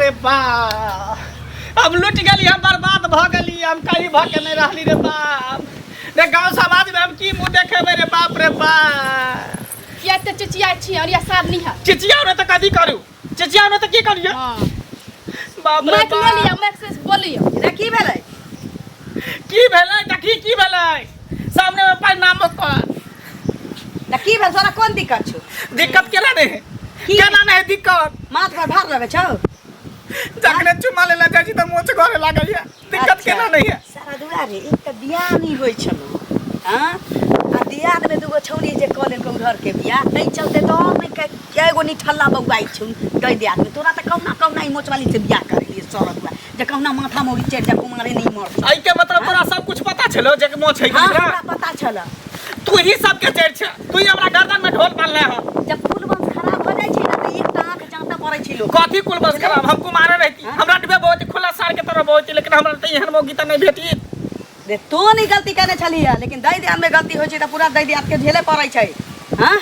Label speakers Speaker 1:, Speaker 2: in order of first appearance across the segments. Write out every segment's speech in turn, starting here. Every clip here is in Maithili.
Speaker 1: रे बा, हम लुटि गेली, हम बर्बाद भऽ गेली, हम कहीं भऽ के नहि रहली रे बाप रे। गाँव समाज में हम की मुँह देखेबै रे बाप रे बाप।
Speaker 2: किया एते चिचियाइ छी? और या सार नहीं है।
Speaker 1: चिचियाउ ने तऽ कथी करू? चिचियाउ ने तऽ की करियै?
Speaker 2: हाँ।
Speaker 1: बाप रे
Speaker 2: माइक ले
Speaker 1: बाप।
Speaker 2: लिअ, माइक से बोलियौ।
Speaker 3: रे, की भेलै?
Speaker 1: की भेलै? देखी की भेलै सामने में परिणाम ओकर।
Speaker 3: तऽ की भेल? तोरा कोन दिक्कत छौ?
Speaker 1: दिक्कत केना नहि है?
Speaker 3: की?
Speaker 1: केना नहि है दिक्कत?
Speaker 3: माथ पर भार लगै छौ?
Speaker 1: जखने चुम्मा लेला जाइ छी तऽ मोच घरे लागैया। दिक्कत केना नहीं है?
Speaker 3: सारा दुआरे एक तऽ बियाह नहि होइ छलो। हाँ, आ दियाद में दूगो छौड़ी जे कऽ लेलकौ घर के बियाह, ताहि चलते तऽ और नहि कए गो निठल्ला बौआइ छौ दै दियाद में। तोरा तऽ कहुना कहुना ई मोचवाली से बियाह करेलियै सारा दुआरे, जे कहुना माथा मौरी चढ़ि जा, कुमारे नहि मर।
Speaker 1: एहि के मतलब तोरा सब कुछ पता छलो जे मोच है?
Speaker 3: हाँ।
Speaker 1: कि
Speaker 3: हमरा पता छल।
Speaker 1: तू ही सबके चढ़ छे, तू ही हमरा गर्दन में ढोल बांधले ह।
Speaker 3: जब कुल वंश खराब हो जाइ छै ने, तऽ एकटा आँख जाँता पड़ै छै लोक।
Speaker 1: कथी कुल बस खराब? हम कुमारे रहती, हमरा डिबे बहुत खुला सार के तरह बहुत, लेकिन हमरा तऽ एहन मौगी तऽ नहि भेटी।
Speaker 3: रे, तू नहीं गलती केने छलिह, लेकिन दै दियाद में गलती होइ छै तऽ पूरा दै दियाद के झेले पड़ै छै। हाँ,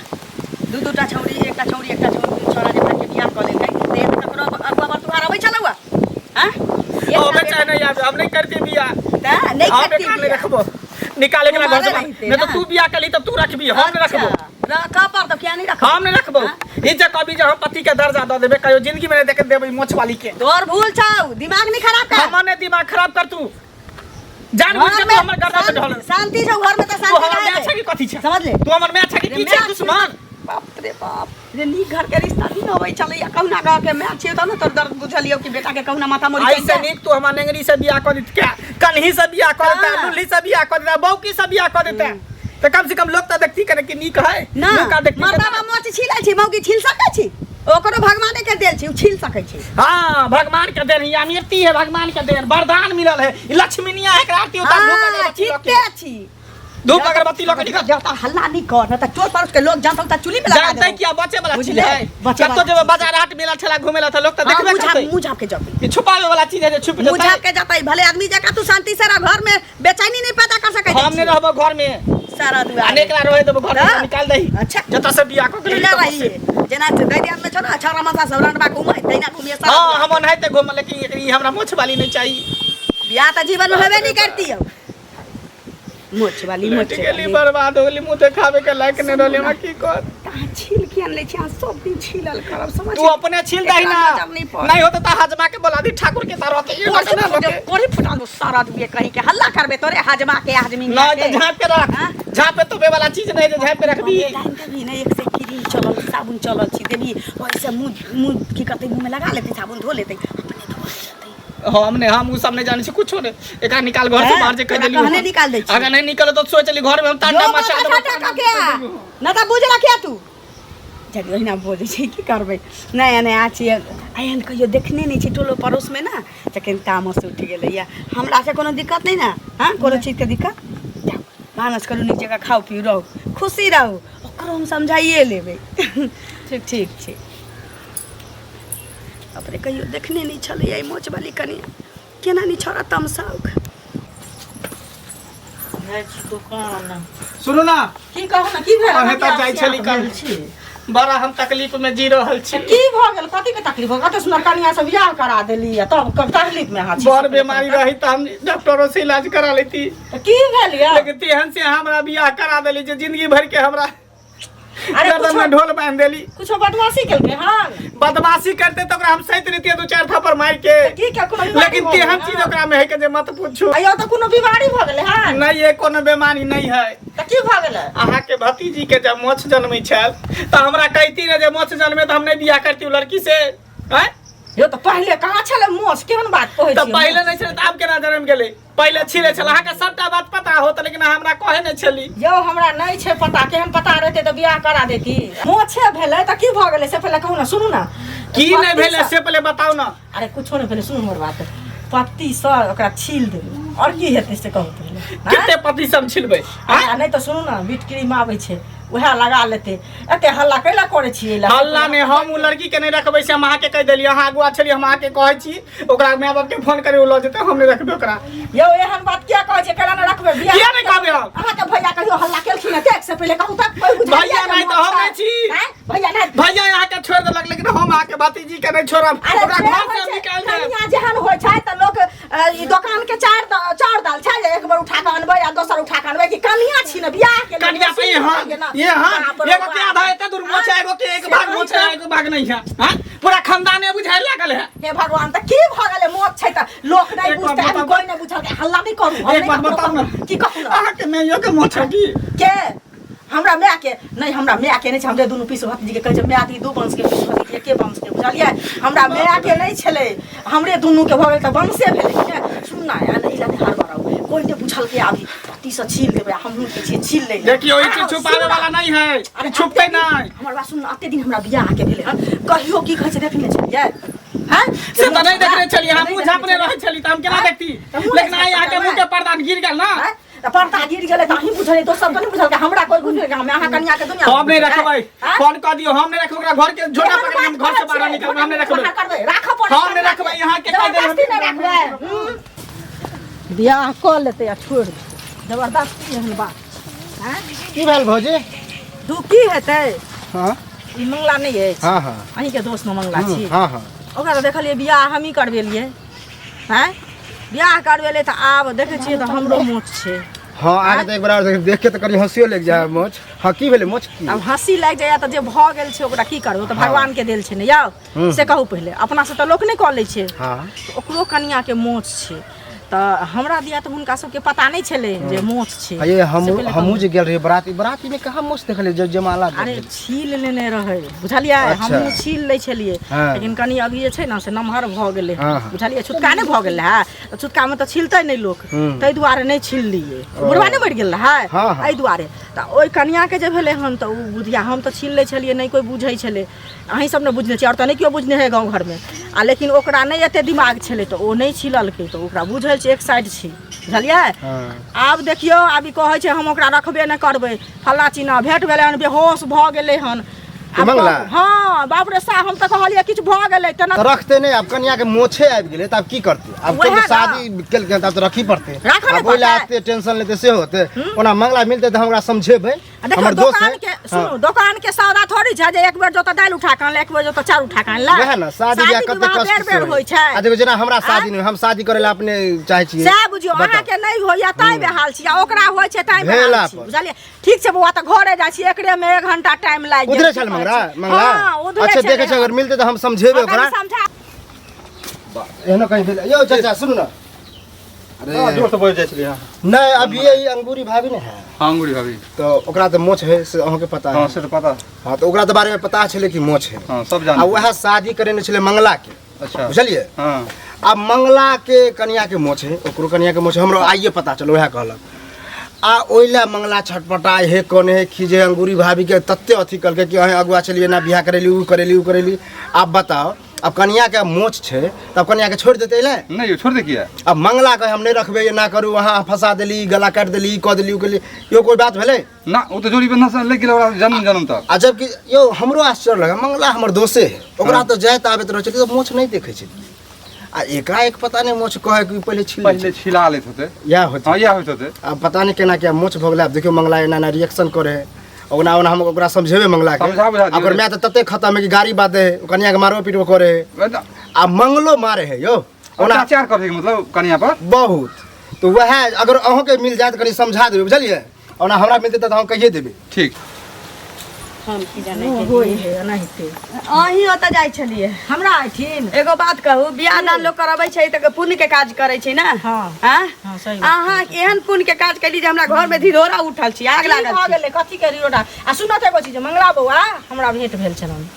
Speaker 3: दू दूटा छौड़ी, एकटा छौड़ी, एकटा छौड़ी, छौड़ा जे भाई के बियाह कऽ लेलकै, तऽ एक ककरो अगुआ बरतुहार अबै छलौ हाँ?
Speaker 1: अबे चाहे नहीं आबे, हम नहीं करती बियाह।
Speaker 3: तऽ नहीं
Speaker 1: हम
Speaker 3: करती
Speaker 1: एकरा नहीं
Speaker 3: बियाह।
Speaker 1: रखबो, निकाल एकरा घर से
Speaker 3: कुमारे
Speaker 1: बाहर।
Speaker 3: रहिते
Speaker 1: नहीं तो
Speaker 3: ना।
Speaker 1: तू बियाह कली तब तू रखबी, हम नहीं रखबो।
Speaker 3: अच्छा, रखऽ पड़तौ। किया नहीं रखबो?
Speaker 1: हम नहीं रखबो। ई जे कभी जे हम पति के दर्जा दऽ देबे, कहियो जिंदगी में नहीं देख देबै मोछ वाली के।
Speaker 3: तोर भूल छौ, दिमाग नहीं खराब कर।
Speaker 1: हमर नहीं दिमाग खराब कर, तू जान बुझ के
Speaker 3: घर
Speaker 1: तू
Speaker 3: में
Speaker 1: हमर गर्दन में ढोल।
Speaker 3: शांति छौ घर में तऽ
Speaker 1: तू
Speaker 3: शांति
Speaker 1: हमर
Speaker 3: रहे
Speaker 1: माय
Speaker 3: दे।
Speaker 1: छै कि कथी छै?
Speaker 3: समझ ले।
Speaker 1: तू हमर माय छै कि
Speaker 3: रे
Speaker 1: की छै?
Speaker 3: माय
Speaker 1: दुश्मन।
Speaker 3: बाप रे बाप रे, नीक घर के रिश्ता नहीं अबै छलैया। कहुना कह के माय छियै तब ने तोर दर्द बुझलियौ कि बेटा के कहुना माथा मोड़ी
Speaker 1: ऐसे नीक तू हमर नेंगरी से बियाह कऽ दित, क्या कन्ही से बियाह कऽ देता,
Speaker 3: हाँ।
Speaker 1: लुल्ही से बियाह कऽ देता, बौकी से बियाह कऽ देता, तऽ कम से कम लोग तऽ देखती करे कि नीक है।
Speaker 3: ना।
Speaker 1: लोग का देखती?
Speaker 3: मर्दाबा मोच छिलै छै, मौगी छिल सकै छी? ओकरो भगवाने के देल छै, उ छिल सकै छै।
Speaker 1: हाँ, भगवान के देन या अमृति है, भगवान के देन वरदान मिलल है। ई लक्ष्मीनिया है, एकरा आरती उतार, धूप
Speaker 3: हाँ,
Speaker 1: अगरबत्ती लऽ के।
Speaker 3: जीते छी।
Speaker 1: धूप अगरबत्ती लऽ के निकल।
Speaker 3: जाता हल्ला नहीं कर, न त टोल पड़ोस के लोग जानतौ त चुली पे लगा
Speaker 1: जानते
Speaker 3: देबौ।
Speaker 1: किया? बचे वाला चीज
Speaker 3: बुझले?
Speaker 1: है।
Speaker 3: बचे
Speaker 1: कतौ
Speaker 3: वाला
Speaker 1: जेबै बाजार हाट, मेला ठेला घूमे ला, तऽ लोग तऽ
Speaker 3: हाँ,
Speaker 1: देखबे
Speaker 3: मुँह झाप
Speaker 1: करतै।
Speaker 3: मुँह झाप के जतै।
Speaker 1: ई छुपावे वाला चीज है जे छुप
Speaker 3: मुँह
Speaker 1: जेतै।
Speaker 3: झाप के जतै, भले आदमी जकाँ तू शांति से रह घर में, बेचैनी नहीं पैदा कर सकै।
Speaker 1: हम नहीं रहबो घर में।
Speaker 3: सारा
Speaker 1: आ
Speaker 3: दुआरे
Speaker 1: एकरा रहे देबो घर में?
Speaker 3: तऽ?
Speaker 1: निकाल दही।
Speaker 3: अच्छा।
Speaker 1: जतऽ से बियाह कऽ के
Speaker 3: एना
Speaker 1: लेली ततऽ
Speaker 3: रहिए
Speaker 1: से।
Speaker 3: जेना दै दियाद में छौ ने छौड़ा मसा सब रंडबा घूमै, तहिना घूमिए सारा
Speaker 1: हाँ,
Speaker 3: दुआरे।
Speaker 1: हम ओनाहिते घूम, लेकिन ई हमरा मोछ वाली नहीं चाहिए।
Speaker 3: बियाह तऽ जीवन में हेबे नहीं करती हो, मोछ वाली मोछ
Speaker 1: लटि गेली,
Speaker 3: वाली।
Speaker 1: बर्बाद हो गेली, मुँह देखाबे के लायक नहीं रहली। हमरा की कर?
Speaker 3: कहाँ छील के आनले छी? अहाँ सब दिन छीलल करब, समझ
Speaker 1: तू अपने छील दही ना।
Speaker 3: एकरा नजर नहीं पड़े।
Speaker 1: नहीं होते त हजमा के बोला दी, ठाकुर के तार होते ये
Speaker 3: कोड़ी
Speaker 1: ना लोके।
Speaker 3: कोड़ी फुटा दो सारा दुए कहीं के। हल्ला करबे तोरे हजमा के आदमी।
Speaker 1: नहीं तो झाँप के रख।
Speaker 3: हाँ?
Speaker 1: झाँपे तोपे वाला चीज नहीं जे झाँप के रखबी।
Speaker 3: टाइम देबी ने, एक से क्रीम चलल, साबुन चलल छी, देबी ओहिसे मुँह मुँह की कहते, मुँह में लगा लेते, साबुन धो लेते, अपने धोआ जेतै।
Speaker 1: हम नहीं, हम उ सब नहीं जाने छी कुछो नहीं। एकरा निकाल घर से
Speaker 3: हैं?
Speaker 1: बाहर जे कह
Speaker 3: तोरा
Speaker 1: देली।
Speaker 3: कहने निकाल दै छी।
Speaker 1: अगर नहीं निकले तो सोच ली घर में हम तांडा
Speaker 3: जो
Speaker 1: मचा
Speaker 3: माथा
Speaker 1: देबो।
Speaker 3: खटा कऽ के आ, न तऽ बुझ रखिया तू। जब ओहिना बजै छै, की करबै, नया नया छियै, एहन कहियो देखने नहि छी टोलो पड़ोसमे ने, तखन तामस उठि गेलैए। हमरा से कोनो दिक्कत नहि ने? हँ, कोनो चीजके दिक्कत? जाउ, भानस करू, नीक जकाँ खाउ पीउ, रहू, खुशी रहू। ओकरो हम समझाइए लेबै। ठीक ठीक छै। अपने कहियो देखने नहि छलैए ई मोचवाली कनिया, केना नहि छौड़ा तमसाउक।
Speaker 4: जाइ छी दुकान।
Speaker 1: सुनू ना।
Speaker 4: की कहू ने, की भेल?
Speaker 1: अहें तऽ जाइ छली
Speaker 4: भेल
Speaker 1: कल।
Speaker 4: छी।
Speaker 1: बड़ा हम तकलीफ में जी रहल छी।
Speaker 4: की भऽ गेल? कथी के तकलीफ? कते सुन्दर कनिया से बियाह करा देली आ तब कब तकलीफ में अहाँ छी?
Speaker 1: बड़ बीमारी रही तऽ हम डॉक्टरों से इलाज करा लेती।
Speaker 4: तऽ की भेल यऽ?
Speaker 1: लेकिन तेहन से हमरा बियाह करा देली जे जिंदगी भर के हमरा
Speaker 4: अरे
Speaker 1: गर्दन में
Speaker 4: कुछो
Speaker 1: ढोल बांध देली।
Speaker 4: कुछो बदमाशी केलकै हन?
Speaker 1: बदमाशी करते तो ओकरा हम सहित रहती दू चार थप्पड़ मार के।
Speaker 4: की के कोनो बीमारी
Speaker 1: लेकिन
Speaker 4: भऽ गेलै
Speaker 1: तेहन चीज
Speaker 4: हन?
Speaker 1: ओकरा में है के जे मत पूछू।
Speaker 4: अयो, तऽ कोनो बीमारी भऽ गेलै हन?
Speaker 1: नहीं, ये कोनो बीमारी नहीं है।
Speaker 4: तऽ की भऽ गेलै?
Speaker 1: अहाँ के भतीजी के जब मोछ जन्मै छल तऽ हमरा कहती रहे जे मोछ जन्मे तऽ हम नहीं बियाह करती उ लड़की से, आँय?
Speaker 4: यौ, तऽ पहिले कहाँ छलै मोछ? केहन बात कहै
Speaker 1: तऽ
Speaker 4: छियै?
Speaker 1: पहिले नहीं छलै तऽ आब केना जन्म गेलै? पहिले छिले छल। अहाँके सबटा बात पता होत, लेकिन अहाँ हमरा कहे नहि छली।
Speaker 4: यौ, हमरा नहि छै पता। केहन पता रहतै तऽ बियाह करा देती? मोछे भेलै तऽ की भऽ गेलै से पहिले कहू ने। सुनू ने।
Speaker 1: की नहि
Speaker 4: पत्ती
Speaker 1: भेलै से पहिले बताउ ने।
Speaker 4: अरे, कुछो नहि भेलै। सुनू हमर बात, पत्ती सँ ओकरा छील देबै, आओर की हेतै से कहू पहिले, आँय?
Speaker 1: कते पति सब छिलबै?
Speaker 4: आ नहि तऽ सुनू ने, बिट क्रीम आबै छै, उएह लगा लेतै। एते हल्ला कैला करै छियै?
Speaker 1: हल्ला नहि, हम ओ लड़की के नहि रखबै से हम अहाँके कहि देलियै। अहाँ अगुआ छलियै, हम अहाँके कहै छी, ओकरा माय बाप के फोन करी, ओ लऽ जेतै, हम नहि रखबै ओकरा।
Speaker 4: यौ, एहन बात किया कहै छियै? केना नहि रखबै बियाह?
Speaker 1: किया नहि कहबै हम?
Speaker 4: अहाँके भैया कहियो हल्ला केलखिन हँ? देख से पहिले कहू तऽ कोइ बुझाइया
Speaker 1: भैया
Speaker 4: जे
Speaker 1: नहि तऽ हम नहि छी।
Speaker 4: आँय? भैया नहि,
Speaker 1: भैया अहाँके छोड़ि देलक, लेकिन हम अहाँके भतीजी के नहि छोड़ब।
Speaker 4: अरे
Speaker 1: ओकरा
Speaker 4: से
Speaker 1: घर
Speaker 4: होइ
Speaker 1: से हम
Speaker 4: छै,
Speaker 1: निकालि देब।
Speaker 4: कनिया जेहन होइ छै तऽ लोक ई दोकान के चार चाउर दाल छै जे एक बेर उठा कऽ अनबै आ दोसर उठा कऽ अनबै? कि कनिया छी ने बियाह के लेल
Speaker 1: कनिया पे
Speaker 4: बेसी
Speaker 1: यहाँ
Speaker 4: के ना।
Speaker 1: यहाँ
Speaker 4: बाप रे
Speaker 1: एगो के
Speaker 4: बाप।
Speaker 1: आधा एते दूर मोछ है, एगो के एक
Speaker 4: से
Speaker 1: भाग
Speaker 4: वही
Speaker 1: मोछ है,
Speaker 4: तऽ।
Speaker 1: एगो भाग नहीं है। हाँ, पूरा खानदाने बुझाए लागल है।
Speaker 4: हे भगवान, तऽ की भऽ गेलै? मोछ छै तऽ लोक नहि
Speaker 1: एक बात
Speaker 4: बुझतै? अभी
Speaker 1: बताउ।
Speaker 4: कोइ नहि बुझलकै। हल्ला नहि करू, हम
Speaker 1: एक
Speaker 4: नहि
Speaker 1: बात
Speaker 4: ककरो
Speaker 1: बताउ ने।
Speaker 4: कहू। की कहू ने?
Speaker 1: अहाँके मैयो के मोछ है की?
Speaker 4: के? हमरा माय के नहि, हमरा माय के नहि छै। हमरे दुनू पीस भतीजी के कहै छै माय दी, दू वंश के पीस भतीजी, एके वंश के, बुझलियै? हमरा माय के नहि छलै, हमरे दुनू के भऽ गेल तऽ वंशे भेलै ने। सुन ना, ई लए हड़बड़ाउ, कोइ नहि बुझलकै। अभी पतिसँ छील देबै, हमहूँ के छियै, छील लै।
Speaker 1: देखियो, ई चीज छुपावे वाला नहीं है, ई छुपते नहीं।
Speaker 4: हमर बात सुन, अते दिन हमरा बियाह के भेलै हन, कहियो की कहै छै देखने छलियै? हैं?
Speaker 1: से तऽ नहीं देखने छलियै, हम
Speaker 4: नहि
Speaker 1: मुँह
Speaker 4: देखने
Speaker 1: झाँपने
Speaker 4: छलियै।
Speaker 1: रहै छली तऽ हम केना
Speaker 4: आँय?
Speaker 1: देखती?
Speaker 4: तऽ मुँह
Speaker 1: लेकिन
Speaker 4: नहि
Speaker 1: आइ अहाँके
Speaker 4: झाँपने
Speaker 1: मुँह के पर्दा गिर गेल ना।
Speaker 4: आँय? तऽ पर्दा गिर गेलै तऽ अहीं बुझलियै, दोसर तऽ नहि बुझलकै। हमरा कोइ बुझलकै? हम अहाँ कनिया के दुनिया
Speaker 1: हम नहीं रखबै।
Speaker 4: आँय?
Speaker 1: फोन कऽ दियौ, हम नहीं रखबै ओकरा। घर के झोटा
Speaker 4: एहन
Speaker 1: पकड़ के हम
Speaker 4: बात
Speaker 1: घर से
Speaker 4: करै
Speaker 1: बाहर
Speaker 4: छियै,
Speaker 1: निकलबै, हम नहीं रखबै।
Speaker 4: बाहर करबै, राखऽ पड़त।
Speaker 1: हम नहि रखबै, अहाँके कहि देब।
Speaker 4: जबरदस्ती नहि रखबै। बियाह कऽ लेतै आ छोड़ि देतै जबरदस्ती, एहन बात आँय?
Speaker 5: की भेल भौजी?
Speaker 4: दू की हेतै?
Speaker 5: हाँ।
Speaker 4: ई मंगला नहि अछि?
Speaker 5: हाँ हाँ।
Speaker 4: अहीँके दोस्त ने मंगला छी?
Speaker 5: हाँ हाँ।
Speaker 4: ओकरा तऽ देखलियै बियाह हमही करबेलियै। आँय, बियाह करबेलियै तऽ आब देखै छियै तऽ हमरो मोच छै।
Speaker 5: हाँ, आगे तऽ एक बार और देख के तऽ कनि हँसियो लागि जाइ है मोछ। हाँ, की भेलै मोछ की?
Speaker 4: आब हँसी लागि जाइए तऽ जे भऽ गेल छै ओकरा की करबै? ओ तऽ भगवानके देल छै ने यौ, से कहू पहिले। अपनासँ तऽ लोक नहि कऽ लै छै।
Speaker 5: हाँ।
Speaker 4: तऽ ओकरो कनियाके मोच छै तऽ हमरा दिया तऽ हुनका सबके पता नहि छलै जे मोच छै।
Speaker 5: ये हम
Speaker 4: से पहिले
Speaker 5: हमहूँ
Speaker 4: कहू।
Speaker 5: जे गेल रहियै बराती, बरातीमे कहाँ मोछ देखलियै जे जयमाला
Speaker 4: अरे
Speaker 5: देखलियै।
Speaker 4: छील लेने रहै, बुझलियै?
Speaker 5: अच्छा।
Speaker 4: हमहूँ छील लै छलियै।
Speaker 5: हाँ।
Speaker 4: लेकिन कनि अभी जे छै ने से नमहर भऽ गेलै।
Speaker 5: हाँ, हाँ।
Speaker 4: बुझलियै? छुतका नहि भऽ गेल रहै तऽ छुतकामे तऽ छिलतै नहि लोक, ताहि दुआरे नहि छिललियै। बुढ़वा नहि मरि गेल रहै?
Speaker 5: हाँ, हाँ।
Speaker 4: एहि दुआरे तऽ ओहि कनियाके जे भेलै हन तऽ ओ बुधिया, हम तऽ छील लै छलियै, नहि कोइ बुझै छलै। अहीं सब ने बुझने छियै, आओर तऽ नहि केओ बुझने है गाँव घरमे। आ लेकिन ओकरा नहि एते दिमाग छलै तऽ ओ नहि छिललकै, तऽ ओकरा बुझल छै एक साइड छै, बुझलियै?
Speaker 5: हाँ।
Speaker 4: आब देखियौ, आब ई कहै छै हम ओकरा रखबे नहि करबै, फल्लाँ चिन्ना। भेँट भेलै हन, बेहोश भऽ गेलै हन। आब
Speaker 5: मंगला?
Speaker 4: हँ, बाप रे सा, हम तऽ कहलियै किछु भऽ गेलै तेना।
Speaker 5: तऽ रखते नहि आब, कनिया के मोछे आबि गेलै तऽ आब की करतै आब?
Speaker 4: वएह
Speaker 5: तो
Speaker 4: ने।
Speaker 5: शादी केलकै तऽ आब तऽ रखही पड़तै।
Speaker 4: राखऽ ने
Speaker 5: आब ओहि लए
Speaker 4: पड़तै।
Speaker 5: एते टेंशन लेतै से होतै? ओना मंगला मिलतै तऽ हमरा समझेबै,
Speaker 4: आ देखियौ
Speaker 5: हमर दोस्त
Speaker 4: दोकान
Speaker 5: है।
Speaker 4: के सुनू, दोकान के सौदा थोड़ी छै जे एक बेर जो तऽ दालि उठा के अनले, एक बेर जो तऽ चाउर उठा के अनले।
Speaker 5: वएह ने, शादी बियाह कते
Speaker 4: विवाह
Speaker 5: कष्ट
Speaker 4: बेर
Speaker 5: से
Speaker 4: बेर
Speaker 5: होइ
Speaker 4: होइ छै।
Speaker 5: आ देखियौ, जेना हमरा शादी नहि, हम शादी करै लए अपने चाहै छियै।
Speaker 4: सएह बुझियौ।
Speaker 5: बताउ।
Speaker 4: अहाँके नहि होइया ताहि बेहाल छी आ ओकरा होइ छै ताहि बेहाल
Speaker 5: भेला
Speaker 4: छी।
Speaker 5: पर।
Speaker 4: बुझलियै? ठीक छै बौआ, तऽ घरे जाइ छी, एकरे मे एक घंटा टाइम लागि गेल।
Speaker 5: उधरे
Speaker 4: की
Speaker 5: छल
Speaker 4: कहै
Speaker 5: मंगला?
Speaker 4: छी?
Speaker 5: मंगला?
Speaker 4: हँ, उधरे
Speaker 5: अच्छा,
Speaker 4: छलै।
Speaker 5: देखै छै, अगर मिलतै तऽ हम समझेबै
Speaker 4: हँ,
Speaker 5: ओकरा।
Speaker 4: कनि समझा।
Speaker 5: एहनो कहीं भेल यौ चाचा, सुनू ने।
Speaker 6: अरे
Speaker 7: जोर से बजि जाइ छलियै अहाँ।
Speaker 5: नहि, अभी ई अंगूरी भाभी ने है।
Speaker 6: हाँ, अंगूरी भाभी।
Speaker 5: तऽ ओकरा तऽ मोछ है से अहाँके पता
Speaker 6: हाँ
Speaker 5: है?
Speaker 6: से तऽ पता।
Speaker 5: हाँ, तऽ ओकरा तऽ बारेमे पता छलै कि मोछ है।
Speaker 6: हाँ, सब
Speaker 5: आ
Speaker 6: जानै।
Speaker 5: वएह शादी करेने छलै मंगला के।
Speaker 6: अच्छा।
Speaker 5: बुझलियै?
Speaker 6: हाँ।
Speaker 5: आ मंगला के कनिया के मोछ है, ओकरो कनिया के मोछ है, हमरो आइए पता चल, वएह कहलक। आ ओहि लए मंगला छटपटाय हे, कोने हे, खीजे अंगूरी भाभी के तते अथी कहलकै कि अहें अगुआ छलियै ना बियाह करेली, उ करेली, उ करेली। आब बताउ, आब कनिया के मोछ छै तब कनिया के छोड़ि देतै ले?
Speaker 6: नहि यौ, छोड़ि दे किया?
Speaker 5: आब मंगला कहे हम नहि रखबै, एना करू, अहाँ फंसा देली, गला काटि देली, ई कऽ देली, उ केली। यौ, कोइ बात भेलै?
Speaker 6: ना, ओ तऽ जोड़ी बन्धा से लागि गेल ओकरा जन्म जन्म तक।
Speaker 5: आ जबकि यौ हमरो आश्चर्य लगा, मंगला हमर दोसे है, ओकरा तऽ जाइत आबैत रहै छलै तऽ मोछ नहि देखै छलियै, आ एकाएक पता नहि मोछ कहै कि पहिले छील लै
Speaker 6: पहिले छिला लैत होतै।
Speaker 5: इएह होतै।
Speaker 6: हाँ, इएह होइत होतै।
Speaker 5: आब पता नहि केना किया मोछ भऽ गेलै। आब देखियौ, मंगला एना एना रिएक्शन करै है, ओना ओना हम ओकरा समझेबै मंगला के।
Speaker 6: समझा बुझा दियौ।
Speaker 5: आ ओकर माय तऽ तते खतम है कि गाड़ी बात है, कनिया के मारबो पीटबो करे है। आ मंगलो मारे है यौ ओना।
Speaker 6: अत्याचार करै मतलब कनिया पर
Speaker 5: बहुत। तऽ वएह अगर अहूँके मिल जाए तऽ कनि समझा देबै, बुझलियै? ओना हमरा मिलतै तऽ हम कहिए देबै।
Speaker 6: ठीक।
Speaker 3: हम की जानै
Speaker 4: होइ है एनाहिते।
Speaker 3: अहीं ओतऽ जाइ छलियै?
Speaker 4: हमरा एहिठिन।
Speaker 3: एगो बात कहू, बियाह दान लोक करबै छै तऽ पुण्य के काज करै छै ने?
Speaker 4: हाँ।
Speaker 3: आँ?
Speaker 4: हाँ, सही बात।
Speaker 3: अहाँ एहन पुण्य के काज कैली जे हमरा घर में धिधोरा उठल छी, आग
Speaker 4: की
Speaker 3: लागल
Speaker 4: भऽ
Speaker 3: छी।
Speaker 4: गेलै? कथी के रिरोडा? आ सुनऽ तऽ एगो चीज, मंगला बौआ हमरा भेंट भेल छलनि,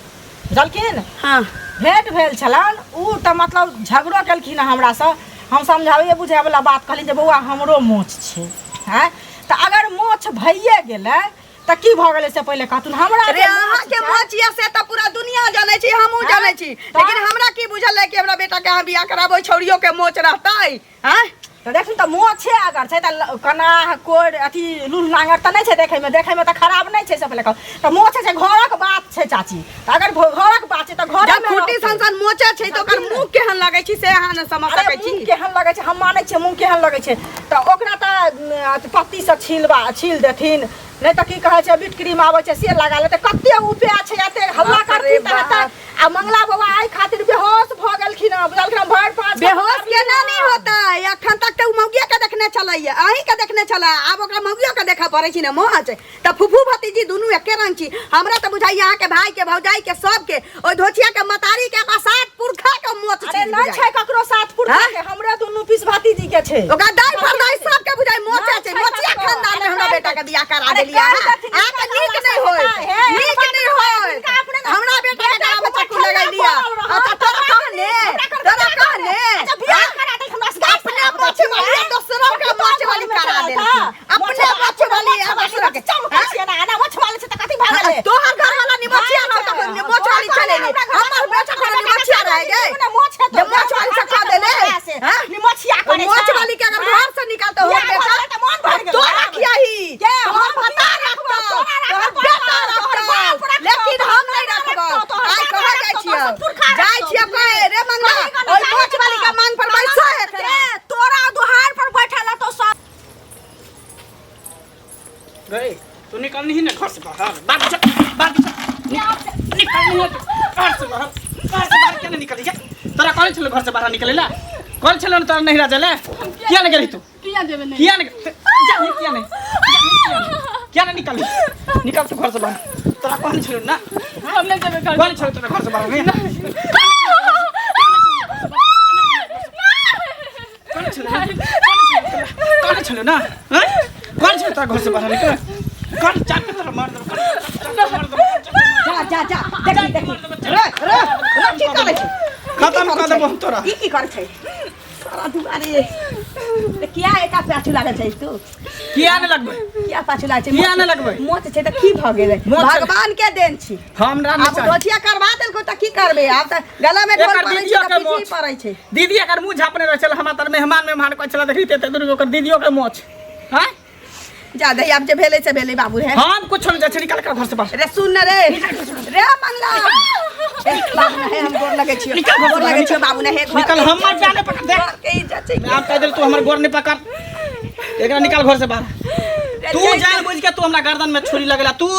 Speaker 4: बुझलखिन?
Speaker 3: हाँ।
Speaker 4: भेंट भेल छलनि, उ तऽ मतलब झगड़ो केलखिन हँ हमरासँ। हम समझाबैए बुझाबैवला बात कहलियनि जे बौआ हमरो मोछ छै। आँय, तऽ अगर मोछ भइए गेलै तऽ की भऽ गेलै से पहिले कहथुन हमरा।
Speaker 3: अरे
Speaker 4: जे मोछ
Speaker 3: अहाँके
Speaker 4: छै-
Speaker 3: मोछ यऽ से तऽ पूरा दुनिया जानै छै, हमहूँ जानै छी,
Speaker 4: तऽ?
Speaker 3: लेकिन हमरा की बुझल है कि हमरा बेटा के अहाँ बियाह कराबो छौड़ियो के मोच रहतै? आँय?
Speaker 4: तऽ देखी तऽ मोछे अगर छै तऽ कनाह कोरि अथी लूल नांगर तऽ नहि छै देखैमे देखैमे तऽ खराब नहि छै से पहिले कहू तऽ मोछ छै घरक बात छै चाची तऽ अगर घरक बात छै तऽ
Speaker 3: जब
Speaker 4: घरमे
Speaker 3: खूटी
Speaker 4: रहतै।
Speaker 3: सन सन मोचे छै तऽ ओकर मुँह केहन लगै छै से अहाँ ने समझ
Speaker 4: अरे
Speaker 3: सकै छी
Speaker 4: मुँह केहन लगै छै हम मानै छियै मुँह केहन लगै छै तऽ ओकरा तऽ पत्तीसँ छीलबा छील देथिन नहि तऽ की कहै छै बिट क्रीम आबै छै से लगा लेतै कते उपाय छै एते हल्ला
Speaker 3: बाप रे
Speaker 4: करथिन तऽ हेतै
Speaker 3: बाप।
Speaker 4: आ मंगला बाबा एहि खातिर बेहोश भऽ गेलखिन हँ बुझलखिन हँ भरि पाँच
Speaker 3: बेहोश केना नहि होतै अखन तक तऽ ओ मौगिया के देखने छलैया अहीं के देखने छलै आब ओकरा मौगियो के देखऽ पड़ै छै ने मोच तऽ फूफू भतीजी दुनू एके रंग छी हमरा तऽ बुझाइया अहाँके भाई के भौजाई के सबके ओहि धोचिया के मतारी के ओकरा सात पुरखा के मोच
Speaker 4: अरे
Speaker 3: छै
Speaker 4: नहि छै ककरो सात पुरखा
Speaker 3: हाँ?
Speaker 4: के हमरे दुनू पीस भतीजी के छै
Speaker 3: ओकरा दाई फरदाई सबके बुझाइ मोचे
Speaker 4: नहि
Speaker 3: छै
Speaker 4: छै
Speaker 3: मोचिया
Speaker 4: ककरो।
Speaker 3: खानदान में हमरा
Speaker 4: अरे
Speaker 3: बेटा के बियाह करा
Speaker 4: अरे
Speaker 3: देलियै
Speaker 4: कहि
Speaker 3: अहाँ
Speaker 4: देथिन,
Speaker 3: अहाँके
Speaker 4: हिनका
Speaker 3: नीक नहि
Speaker 4: से
Speaker 3: होइत
Speaker 4: हेतै, हे,
Speaker 3: नीक
Speaker 4: अपने
Speaker 3: नहि होइत
Speaker 4: हिनका अपने ने-
Speaker 3: हमरा बेटा के
Speaker 4: बेटा
Speaker 3: गला में
Speaker 4: के
Speaker 3: चक्कू लगैलियै
Speaker 4: पड़ल रहत,
Speaker 3: अच्छा तोरा कहने तोरा कहने
Speaker 4: अच्छा बियाह करा देलखिन हमरा से
Speaker 3: अपने मोचे वाली आ दोसरों के मोचे वाली करा देलखिन अपने मोचे वाली आ दोसरों के
Speaker 4: चमकै छियै ना ना मोछ वाली छै तऽ कथी भऽ गेलै
Speaker 3: तोहर घर वाला निमोचिया रहो तऽ निमोच वाली चले ने हमर बेटा घर निमोचिया रह गए
Speaker 4: मोछ है
Speaker 3: जे मोछ वाली से कह देले हैं?
Speaker 4: निमोछिया करे
Speaker 3: मोछ वाली के अगर घर से निकालते हो
Speaker 4: बियाह
Speaker 3: बेटा
Speaker 4: भऽ गेल तऽ मोन भरि गेल।
Speaker 3: तो रखिया ही
Speaker 4: के?
Speaker 3: तोहर
Speaker 4: हम
Speaker 3: भता
Speaker 4: रखबौ,
Speaker 3: रखबौ
Speaker 4: तोरा
Speaker 3: तोहर
Speaker 4: रखबौ,
Speaker 3: बेटा
Speaker 4: तोहर बाप
Speaker 3: रखबौ
Speaker 4: रखबौ,
Speaker 3: लेकिन हम
Speaker 4: तोहर
Speaker 3: नहीं
Speaker 4: रखबौ,
Speaker 3: रखबौ
Speaker 4: तोहर
Speaker 3: आइ
Speaker 4: बाप
Speaker 3: कह जाइ
Speaker 4: रखबौ,
Speaker 3: छियौ
Speaker 4: तोहर पुरखा
Speaker 3: जाइ
Speaker 4: रखबौ।
Speaker 3: छियौ कहे रे मंगला ओहि मोछ वाली के मांग पर बैसा है
Speaker 4: के तोरा दुहार पर बैठल तो सब
Speaker 1: गई तू निकल नहीं ना घर से बाहर बाहर चल बाहर चल निकल नहीं है घर से बाहर घर से बाहर क्या नहीं निकली जा तोरा कॉलेज छलो घर से बाहर निकले ला कॉलेज छलो तोरा नहीं राजा ले किया नहीं गेली तू
Speaker 2: किया जेबै नहि
Speaker 1: किया नहीं जा नहीं किया नहीं किया नहीं निकली निकल तू घर से बाहर तोरा कॉलेज छलो ना
Speaker 2: हम नहि जेबै घर
Speaker 1: कॉलेज छलो तोरा घर से बाहर नहीं कॉलेज छलो कॉलेज छलो ना हैं कॉलेज छलो तोरा घर से बाहर निकल कॉलेज चाट के तोरा मार देबो मार देबो
Speaker 3: जा जा जा देखी देखी रे रे रे की करै छै
Speaker 1: खत्म कर देबो हम तोरा
Speaker 3: ई की करै छै सारा दुआरे तऽ किया एका पाछू लागल छै तू
Speaker 1: किया नहीं लगबै
Speaker 3: किया पाछू लागल छै
Speaker 1: किया नहि लगबै?
Speaker 3: मोच छै तऽ की भऽ गेलै
Speaker 1: मोच छै।
Speaker 3: भगवान के देन छी
Speaker 1: हमरा नहीं
Speaker 3: आब
Speaker 1: चाही
Speaker 3: दोछिया करवा देलको तऽ की करबै आब तऽ गला में ढोल
Speaker 1: एकर
Speaker 3: पड़ै छै
Speaker 1: दीदियो
Speaker 3: तऽ
Speaker 1: के
Speaker 3: पीछे
Speaker 1: मोच।
Speaker 3: पड़ै छै
Speaker 1: दीदी अगर मुंह झापने रहे छल हमरा तर मेहमान मेहमान कहै छल देखी ते दूर ओकर दीदियो के मोच हैं
Speaker 3: जा दही आब जे भेलै से भेलै बाबू हे
Speaker 1: हम कुछ नहीं जाइ छै निकल कर घर से बाहर
Speaker 3: रे सुन न रे रे मंगला ए, बाबू न हे हम गोर लगै छियो
Speaker 1: निकल घर से
Speaker 3: गोर
Speaker 1: बाहर,
Speaker 3: लगै छियो बाबू न हे घर
Speaker 1: निकल हमर जाने पकड़ देख
Speaker 3: घर के इज्जत छै
Speaker 1: मैं आप कह देल तू हमर गोर नहीं पकड़ एकरा निकाल घर से बाहर
Speaker 3: रे,
Speaker 1: तू
Speaker 3: जाय
Speaker 1: जान बुझ के तू हमरा गर्दन में छुरी लगेला तू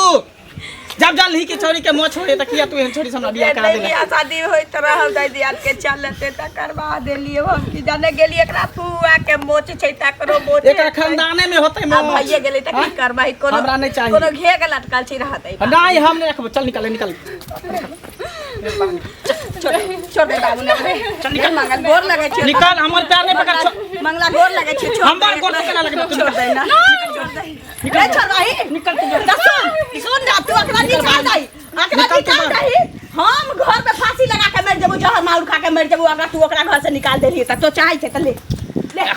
Speaker 1: जब जान ली के छोरी के मोछ होए त किया तू एहन छोरी से हमरा बियाह करा
Speaker 3: नहीं
Speaker 1: देला
Speaker 3: बियाह शादी होइत रहल दाइ दियाद के चलते त करवा देलियै हम की जाने गेलियै एकरा फुआ के मोच छै तकरो मोच
Speaker 1: एकरा खानदाने में होते
Speaker 3: आब
Speaker 1: मोछ
Speaker 3: भइए गेलै त की
Speaker 1: हाँ?
Speaker 3: करबै कोनो
Speaker 1: हमरा नहीं चाही।
Speaker 3: कोनो घेग लटकल छै रहतै
Speaker 1: नहीं हम नहीं रखबो चल निकल निकल
Speaker 3: छोड़ छोड़ दे बाबू ने रे
Speaker 1: चल निकल।
Speaker 3: मंगल गोर लगै छै
Speaker 1: निकल हमर पैर नहीं पकड़ छोड़।
Speaker 3: मंगला गोर लगै छै छोड़
Speaker 1: हमर
Speaker 3: दे
Speaker 1: गोर से केना लगबै?
Speaker 3: छोड़ दे ना छोड़ दे रे छोड़ दही
Speaker 1: निकल तू
Speaker 3: त सुन सुन ना तू एकरा निकाल दही एकरा
Speaker 1: निकल तू
Speaker 3: निकाल
Speaker 1: बाहर।
Speaker 3: दही हम घर पे फांसी लगा के मर जेबो जहर माउर खा के मर जेबो अगर तू ओकरा घर से निकाल देलही त तो चाहै छै त ले ले